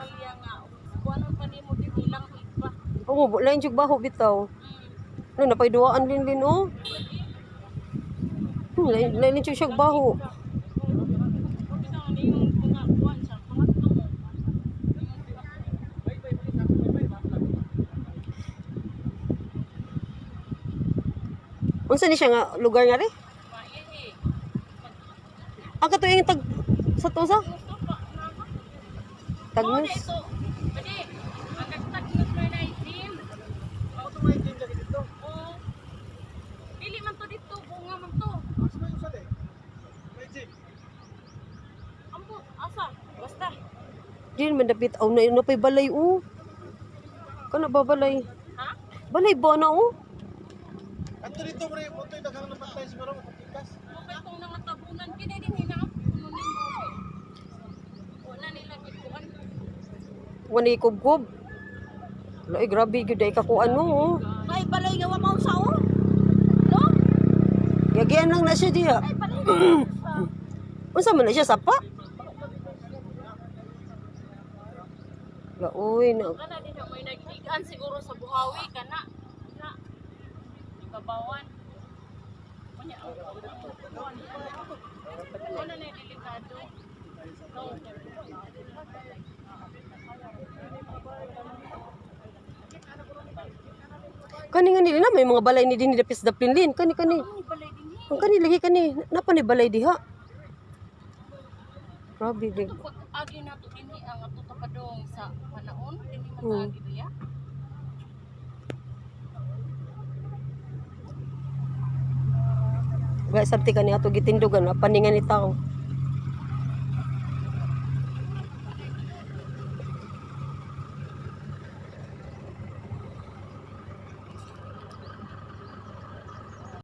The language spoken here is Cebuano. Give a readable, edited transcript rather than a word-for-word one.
Kalya nga. Kuanon pa nimo din ilang iba. Oo, oh, lain jud baho bitaw. Ano napay duaan lin lin oh. Lain lain jud siya baho. Bitaw ni yung mga kuan sa pangatlo mo. Unsa ni siya nga lugar nga re? Maihi. Ang katuig tag sa to sa Gusto pa na. Tagnos. Ito. Pwede. Ang tagnos may na gym. Ako to may gym lagi dito. Oo. Dili man to dito, bunga man to. Asa man yung sali? May gym. Ambo, asa? Basta. Di man dapit aw na napay balay oh. Kana ba balay? Ha? Balay ba na oh? Ato dito pre, mo to'y daghang napatay siguro matikas. Okay tong nangatabunan kini din hinaap kuno nimo. Wala nila gikuan. Wala kubkob. Lahi grabe gyud ay kakuan mo oh. Ay balay nga wa mao sa oh. No? Yagian lang na siya diha. Ay balay nga wa sa. Unsa man na siya sapa? Laoy na. Kana din na may nagtigan siguro sa buhawi kana. Na. Ibabawan. Unya ang Wala na delikado. No. Kani nga nila na may mga balay ni dinhi dapit sa daplinlin. Kani kani. Ang balay din eh. Ang kani lagi kani. Napa ni balay diha. Grabe di. Ito pag agi na to dinhi ang ato tapadong sa panaon dinhi man agi diya. Wala sabti kani ato gitindugan apaningan ni tao.